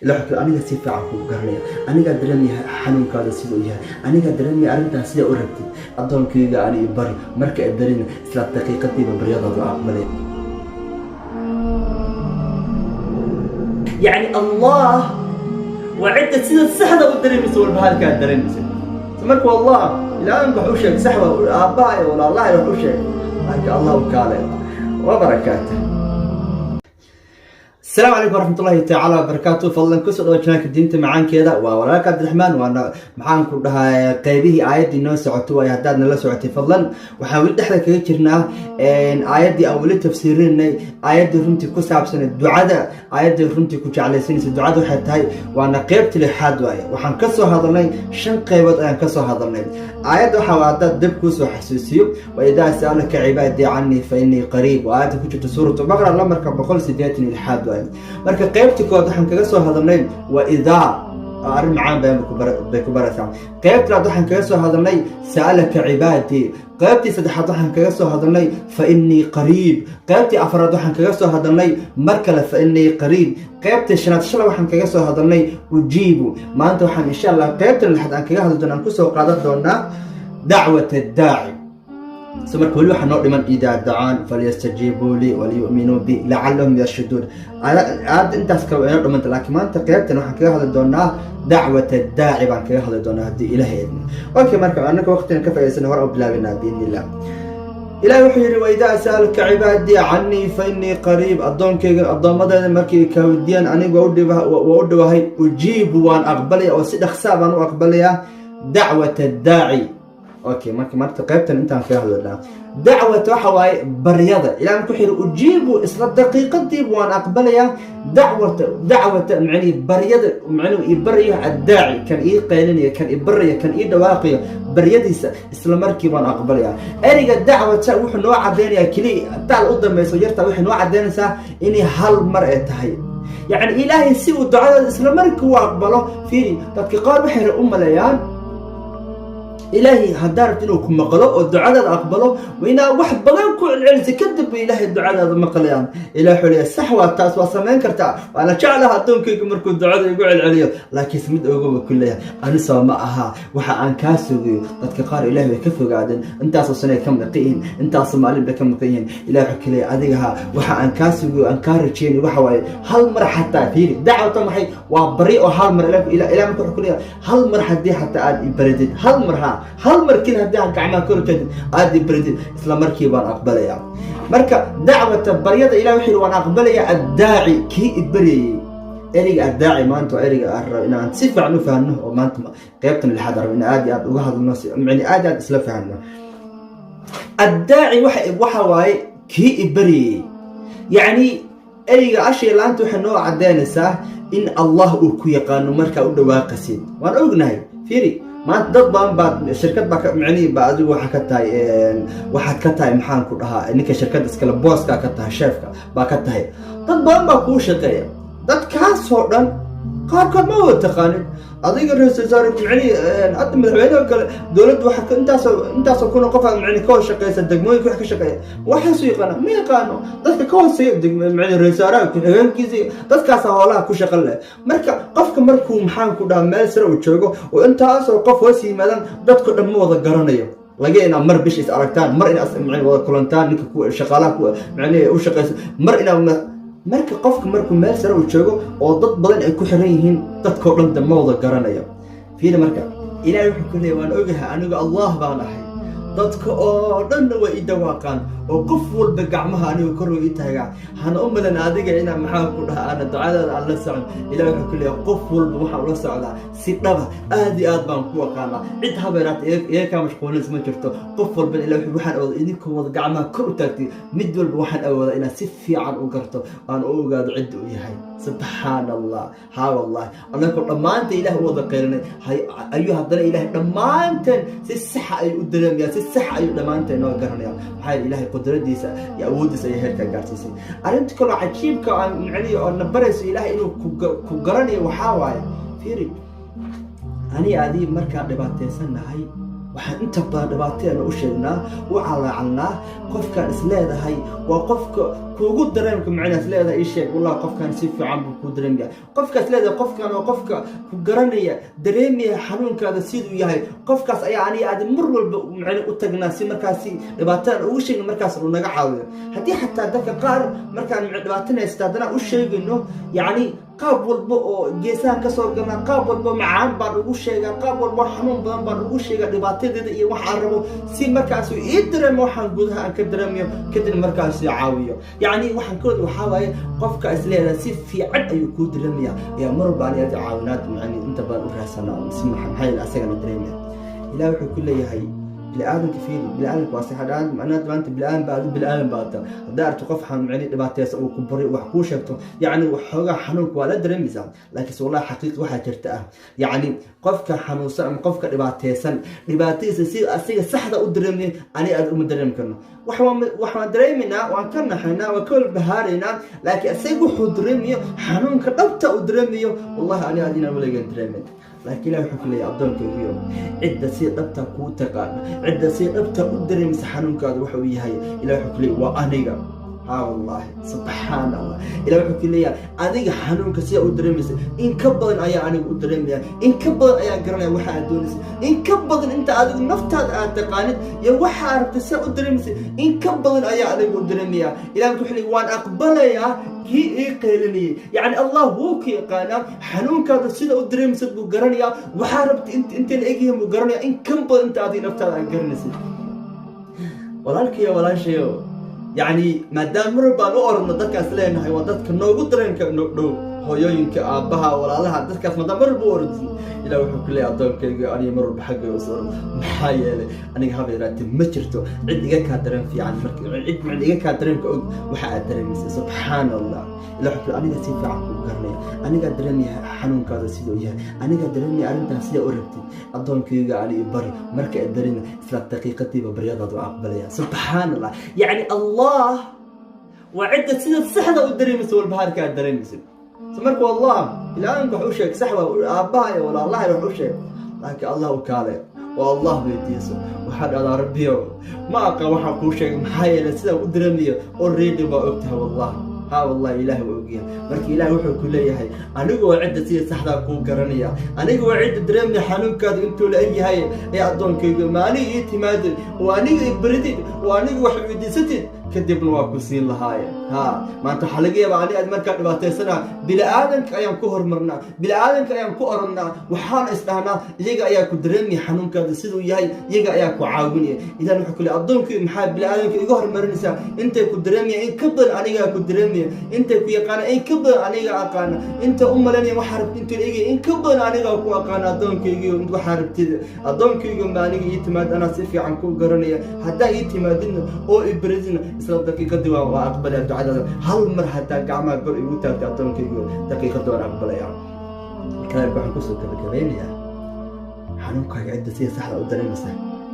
Ilaa wuxuu kale aniga si fiican kuu garanaya, anigaa dareemaya xanuunkaada siduu yahay, anigaa dareemaya arrintaas sida u rabtid. Addoonkayga ani bari, marka ay darin isla daqiiqadiiba baryadaadu aqbalay. Yacni Allah waa cidda sida saxda u dareemaysa walbahaarkaa dareemaysa. Marka wallah ilaahanka wax u sheeg, sax waa aabbaha iyo walaalaha wax u sheeg, laakiin Allah u kaale wabarakaatu. Asalaamu calaykum waraxmatullahi tacaala wabarakaatu. Fadlan kusoo dhawo channelka Diinta Macaankeeda. Waa walaalka Cabdiraxmaan. Waana maxaan ku dhahay qeybihii aayaddii noo socoto waayo. Haddaad nala socotay, fadlan, waxaan weli dhexda kaga jirnaa aayaddii aan weli tafsiirinay, aayaddii runtii ku saabsan ducada, aayaddii runtii ku jeclaysanaysa ducada waxay tahay. Waana qeybta lixaad waaye. Waxaan kasoo hadalnay shan qeybood ayaan kasoo hadalnay. Aayadda waxaa haddaad dib kuusoo xasuusiyo: "وإذا سألك عبادي عني فإني قريب". Waa aayadda ku jirta Suuratu Baqra, lamarka 186 waaye. Marka qeybta kood waxaan kaga soo hadalnay وإذا, arrin macaan bay ku baraysaa. Qeybta labaad waxaan kaga soo hadalnay سألك عبادي. Qaybtii saddexaad waxaan kaga soo hadalnay فإني قريب. Qaybtii afraad waxaan kaga soo hadalnay mar kale فإني قريب. Qaybtii shanaad shalay waxaan kaga soo hadalnay أجيب. Maanta waxaan insha Allah qaybta lixaad aan kaga hadli doona, aan kusoo qaadan doonaa دعوة الداعي. So marka weli waxaa noo dhiman "إذا دعان فليستجيبوا لي وليؤمنوا بي لعلهم يرشدون". Aad intaas kale waa inoo dhimanta, laakiin maanta qaybtan waxaan kaga hadli doonaa دعوة الداعي baan kaga hadli doonaa, haddii Ilaah idmo. Okay, marka annaka waqtigan ka faa'idaysana hore u bilaabinaa بإذن الله. Ilahi wuxuu yidhi: "وإذا سألك عبادي عني فإني قريب". Addoonkayga, addoommadeeda markay kaawidiyaan, anigu waa u dhowahay. أجيب, waan aqbalaya oo si dhaqsaa baan u aqbalayaa دعوة الداعي. Okay, marka maanta qaybtan intaan kaga hadlaynaa دعوة waxa waaye baryada. Ilahi marka wuxuu yidhi أجيب, isla daqiiqadiiba waan aqbalayaa دعوة. دعوة macnihi baryada, macnuhu ii baryayo الداعي, kan ii qaylinaya, kan ii baraya, kan ii dhawaaqayo, baryadiisa isla markii baan aqbalayaa. Ereyga دعوة wuxuu noo cadeynayaa keliya taal u dambayso yarta, waxay noo cadeynaysaa inay hal mar ay tahay. Yacni Ilaahay si uu ducadaada isla markii u aqbalo. Fiiri, dadka qaar waxay u maleeyaan Ilaahay haddaa rabto inuu ku maqlo oo ducadaada aqbalo waa inaa wax badan ku celcelisa, kadib ba Ilaahay ducadaada maqlayaan. Ilah wuxuu leeyahay: sax waa taas, waa samayn kartaa, waana jeclaha addoonkayga markuu ducada igu celceliyo, laakiinse mid ogoba ku leeyahay, anisoo ma aha waxa aan kaa sugayo. Dadka qaar Ilahay way ka fogaadeen, intaasoo sanay ka maqan yihiin, intaasoo maalin bay ka maqan yihiin. Ilah wuxuu ka leeyahay: adigaha waxa aan kaa sugayo, aan kaa rajeynayo waxa waaye hal mar xataa. Fiiri, دعوة maxay? Waa bari oo hal mar. Ilah marka wuxuu ku leeyahay: hal mar haddii xataa aad i baridid, hal mar ha, hal mar keli haddii aad gacmaha kor utaagtid, aad i baridid, isla markii baan aqbalayaa. Marka دعوة baryada, Ilah wuxuu yidhi waan aqbalayaa الداعي, kii i baryayey. Ereyga الداعي maanta waa ereyga aan rabo inaan si fiican u fahanno, oo maanta qaybtan lixaad rabo in aad iyo aad uga hadalno, macni aad iyo aad isla fahanno. الداعي waxa waaye kii i baryayey. Yacni ereyga ashay laanta waxay noo caddeynaysaa in Allah uu ku yaqaano markaa u dhawaaqasid. Waan ognahay. Fiiri, maanta dad badan baad shirkad baa micnihii ba adigu waxaa ka tahay, waxaad ka tahay, maxaan ku dhahaa, ninka shirkadda iskale, booskaa ka tahay, chefka baa ka tahay. Dad badan baa kuu shaqeeya. Dadkaasoo dhan qaarkood ma wada taqaanin. Adiga ra-iisul wasaare, micnihi hadda madaxweynaha kale, dowladdu waxa intaasoo kuna qof micni ka hoos shaqeysa, degmooyinka wax ka shaqeeya, waxaasu yaqaana ma yaqaano. Dadka ka hooseeya, micni ra-iisul wasaaraha ku-xigeenkiisa, dadkaasa hoolaha ku shaqo leh. Marka qofka markuu, maxaan ku dhahaa, meel sare uu joogo oo intaasoo qof hoos yimaadaan, dadko dhan ma wada garanayo. Laga inaa mar bish is aragtaan, mar inaad micni wada kulantaan, ninka ku shaqaalaha ku micnihi u shaqeysa mar inaa. Marka qofka markuu meel sare uu joogo oo dad badan ay ku xiran yihiin, dadkoo dhan de ma wada garanayo. Fiiri, marka Ilaahay wuxuu ku leeyahy: waan ogahay, anigu Allah baan ahay, dadka oo dhanna way i dhawaaqaan oo qof walba gacmaha aniga kor way i taagaa. Hana u malan adiga inaa, maxaan ku dhaha, aana ducadaada aan la socon. Ilahi wuxuu ku leeyahay: qof walba waxaan ula socdaa si dhaba, aad iyo aad baan ku aqaanaa. Cid habeeraata iyaga kaa mashquulinaysa ma jirto. Qof walba Ilahi waxaan awooda idinkoo wada gacmaha kor u taagtay, mid walba waxaan awoodaa inaan si fiican u garto, aan u ogaado cidda uu yahay. Subxaan Allah! Haa wallahi, anagoo dhammaanta Ilaah u wada qaylinay ayuu haddana Ilahay dhammaanteen si saxa ayuu u dareemaya, si sax ayuu dhammaanteen noo garanaya. Maxaa yeele Ilahay qudradiisa iyo awooddiisa ayay heerkaa gaarsiisay. Arrinta kaloo cajiibka aan macnihi oo na barayso Ilahay inuu ku garanayo waxaa waaye, fiiri, ani adii markaan dhibaataysan nahay waxaan u tagnaa, maxaan ku dhahaa, Waxaan inta badan dhibaateena u sheegnaa, u calaacalnaa qofkaan is leedahay waa qofka kuugu dareemka macnaa. Is leedahay ii sheeg, wallah, qofkaan si fiican buu kuu dareemaya. Qofkaas leedahay qofkan waa qofka ku garanaya, dareemaya xanuunkaada siduu yahay. Qofkaas ayaa aniga aadi mar walba macna u tagnaa si markaasi dhibaatadan ugu sheegno, markaas uu naga caawiyo. Haddii xataa dadka qaar markaan dhibaatanaysta haddana u sheegayno, yacni qaab walba oo geesahan kasoo galnaa, qaab walba macaan baan ugu sheegaa, qaab walba xanuun badan baan ugu sheegaa dhibaatadeeda iyo waxaan rabo, si markaas ii dareemo waxaan gudaha aan ka dareemayo, kadib markaas caawiyo. Yacni waxaan ka wada waxaa waaye, qofka is leedahay si fiican ayuu kuu dareemaya ayaa mar walba ani aad caawinaad macni inta badan u raadsana, si maxaa yeele asagana dareemaya. Ilaah wuxuu ku leeyahay bini'aadanka, fiiri, bini'aadanka waa sax. Macnaha maanta bini'aadan baa, adi bini'aadan baa ta. Haddaa aragto qof macni dhibaateysa uu ku bari, wax kuu sheegto, yacni waxoogaa xanuunka waa la dareemaysaa. Laakiinse wallahi xaqiiqi waxaa jirta ah, yacni qofka xanuunsan ama qofka dhibaateysan dhibaatadiisa si asiga saxda u dareemay ani aad uma dareemi karno. Waxaan dareemaynaa, waan ka naxaynaa, waan ka walbahaaraynaa, laakiin isaga wuxuu dareemayo, xanuunka dhabta uu dareemayo, wallahi ani aad inaan weligan dareemin. Laakiin Ilahi wuxuu ku leeyahay, addoonkaygiyo, cidda si dhabta kuu taqaana, cidda si dhabta u dareemaysa xanuunkaada waxa uu yahay, Ilahi wuxuu ku leeyahay waa aniga. Ha, wallahi, subxaan Allah. Ilahi wuxuu ku leeyahay, adiga xanuunka sida u dareemaysa in ka badan ayaa aniga u dareemaya, in ka badan ayaan garanaya waxa aad doonaysa, in ka badan inta adigu naftaada aad taqaanid iyo waxa aad rabtay sida u dareemaysa, in ka badan ayaa aniga u dareemaya. Ilahi wuxuu leeyahay, waan aqbalayaa kii ii qaylinayay. Yacni Allah wuu ku yaqaanaa, xanuunkaada sida u dareemaysad buu garanayaa, waxaa rabtay intay la egyihiin buu garanayaa, in ka badan inta adiga naftaada aad garanaysid. Walaalkayo, walaashayo, yacni maadaama mar baan u orno dadkaas leenahay waa dadka noogu dareenka dhow, hooyooyinka, aabbaha, walaalaha, dadkaas maadaama mar walba u ordin, Ilah wuxuu ku leeyahay, addoonkayga, aniga mar walba xaggayga usoo ordo. Maxaa yeelay aniga haba yaraatee ma jirto cid iga kaa dareen fiican, marka cid macna iga kaa dareenka og waxa aad dareemaysa. Subxaan Allah. Ilah wuxuu ku aniga si fiican kuu garanaya, anigaa dareemaya xanuunkaada siduu yahay, anigaa dareemaya arrintaas sida u rabtid. Addoonkayga, ani bari marka aad dareemi, isla daqiiqadiiba baryadaada waa aqbalaya. Subxaan Allah. Yacni Allah waa cidda sida saxda u dareemaysa walbahaarka aad dareemaysa. So marka wallah ilaahanka wax u sheeg, sax waa, aabbaha iyo walaalaha wax u sheeg, laakiin Allah u kaale oo Allah weydiiso. Waxaa dhahdaa, Rabbiyo, ma aqaan waxaan kuu sheegay, maxaa yeelay sidaan u dareemayo already baa og tahay. Wallah, ha, wallahi, Ilahi waa ogyahay. Marka Ilahi wuxuu ku leeyahay, anigu waa cidda sida saxdaa kuu garanaya, anigu waa cidda dareemaya xanuunkaada intuu la egyahay, ee addoonkayga, ma aniga ii timaadid oo aniga i baridid oo aniga wax weydiisatid, kadibna waa ku siin lahaaye. Ha, maanta waxaa laga yaabaa ani aad markaa dhibaataysanaa bini-aadanka ayaan ku hormarnaa, bini-aadanka ayaan ku orannaa, waxaan isdhahnaa iyaga ayaa ku dareemaya xanuunkaada siduu yahay, iyaga ayaa ku caawinaya. Idan wuxuu ku leeyahay, addoonkii, maxaa bini-aadanka iga hormarinaysaa? Intay ku dareemaya in ka badan anigaa ku dareemaya, intay ku yaqaana in ka badan aniga aqaana, inta u malaynaya waxaa rabti intuu egaya in ka badan anigaa ku aqaana. Addoonkaygiyo, waxaa rabtid, addoonkayga, ma aniga ii timaad, anaa si fiican ku garanaya. Haddaa ii timaadidna oo i baridina, isla daqiiqadii waa aqbalaya ducadaada. Hal mar haddaa gacmaha kor igu taagta, addoonkaygu, daqiiqadii waan aqbalaya. Kadalika waxaan kusoo gabagabeynayaa, xanuunkaaga cidda sida saxda u dareemaysa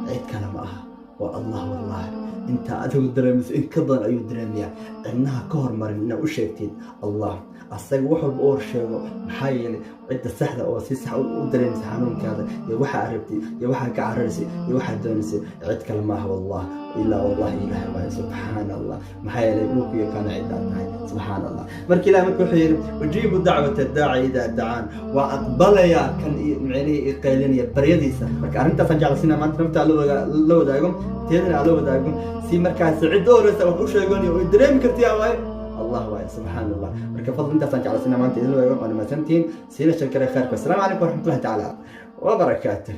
cid kale ma aha, waa Allah. Wallahi, intaa adigu dareemaysa in ka badan ayuu dareemayaa. Cidnaha ka hormarin inaad u sheegtid Allah, asaga wax walba u horsheego. Maxaa yeelay cidda saxda oo si sax u dareemaysa xanuunkaada iyo waxa aad rabtid iyo waxaad ka cararaysay iyo waxaad doonaysay cid kale maaha, wallah, ilaa wallahi Ilaah waaye. Subxaan Allah. Maxaa yeelay wuu ku yaqaana ciddaad tahay. Subxaan Allah. Marka Ilaah marka wuxuu yidhi, ujiibu dacwata daaci idaa dacaan, waa aqbalayaa kan micnihii i qaylinaya baryadiisa. Marka arrintaasaan jeclasina maanta nafta la wadaago, teedana aan la wadaago, si markaas cidda horeysa wax u sheeganayo oo dareemi kartiyaa waaye Allah waaye. Subxaan Allah. Marka fadlan intaasaan jeclasina maanta idin wadaago. Waana mahadsantihiin, siina sheekare khayrka. Asalaamu calaykum waraxmatullahi tacaala wabarakaatuh.